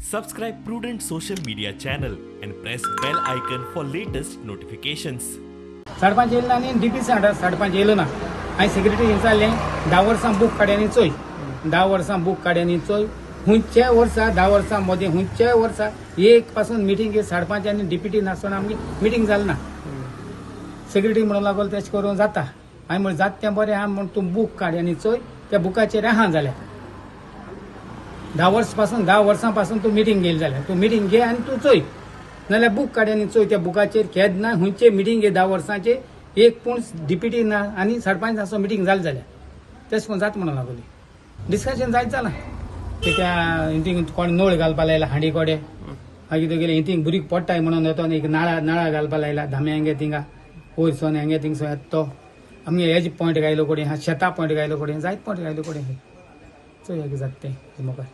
Subscribe Prudent social media channel and press bell icon for latest notifications. Sarpanch येयलो ना आनी DP sarpanch येयलो ना. हांवें सेक्रेटरी विचारलें, 10 वर्सां बूक काड आनी चोय, 10 वर्सां बूक काड आनी चोय, खंयच्याय वर्सा 10 वर्सां मदीं खंयच्याय वर्सा एक पासून मिटींग सरपंच आनी डिप्युटी नासतना आमगे मिटींग जालें ना. सेक्रेटरी म्हणून लागलो, तेश करून जाता. हांवें म्हणलें, जाता तें बरें आहा म्हण तूं बूक काड आनी चोय, त्या बुकाचेर आहा जाल्यार 10 वर्स पासून, 10 वर्सां पासून तूं मिटींग घेयली जाल्यार तूं मिटींग घे आनी तूं चोय, नाल्यार बूक काड आनी चोय, त्या बुकाचेर केन्ना खंयचे मिटींग घे 10 वर्सांचे एक पूण डिप्युटी ना आनी सरपंच आसो मिटींग जाली जाल्यार तेश करून जाता म्हणून लागली. डिस्कशन जायत जालां की त्या हिंतींग कोण नळ घालपा लायला हांडी कोडे, मागीर तुगेले हिंतींग बुरीक पडटाय म्हणून येतो एक नाळा नाळा घालपा लायला धाम्यांगे थिंगा वयर सोन हेंगे थिंगसो येता तो आमगे हेज पॉयंट घायलो कडेन हा, शेता पॉयंट घायलो कडेन, जायत पॉयंट घायलो कडेन. चोया कितें जाता तें मुखार.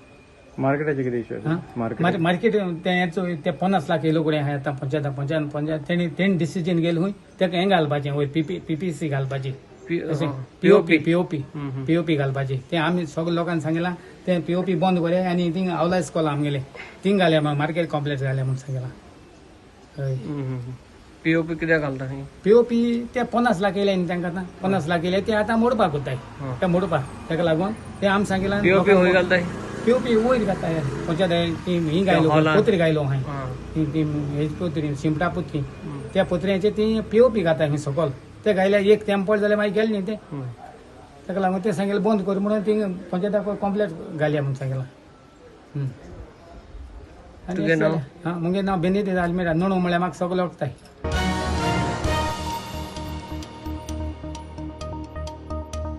मार्केटाचे कितें इश्यू आसा? मार्केट. मार्केट तें हेचो ते 50 लाख येयलो कडेन आहा आतां. पंचायत पंचायत पंचायत तेणी तेणी डिसिजन घेयलें खूंय तेका हें घालपाचें, वयर पीपी पीपीसी घालपाची, पीओपी पीओपी पीओपी घालपाची. ते आमी सगळे लोकांक सांगिलां, ते पीओपी बंद करे आनी थिंग आवला इस्कोला आमगेले थिंग घालया, मार्केट कॉम्प्लेक्स घालया म्हूण सांगिलां, हय. पीओपी कित्याक घालता थंय? पीओपी ते 50 लाख येयले न्ही तांकां, आतां 50 लाख येयले, ते आतां मोडपाक कोत्ताय. ते मोडपाक तेका लागून ते आमी सांगिलां. पीओपी खंय घालताय? पीओपी वयर घालता, पंचायत ती ही घायलो. हॉलान? पत्री घायलो हांवें. ती ती हेजी पत्री, शिमटा पत्री, त्या पत्र्याचे ती पीओपी घाता खंय सकल. ते घायल्यार एक तेंप पडले जाल्यार मागीर गेले न्ही ते. ताका लागून ते सांगलें बंद कर म्हणून, ती पंचायताक कॉम्प्लेक्स घालया म्हणून सांगलां. आनी तुगें नांव? हां, मुगे नांव बेनित आल्मेडा. नोणो म्हळ्यार म्हाका सगळे वळखताय.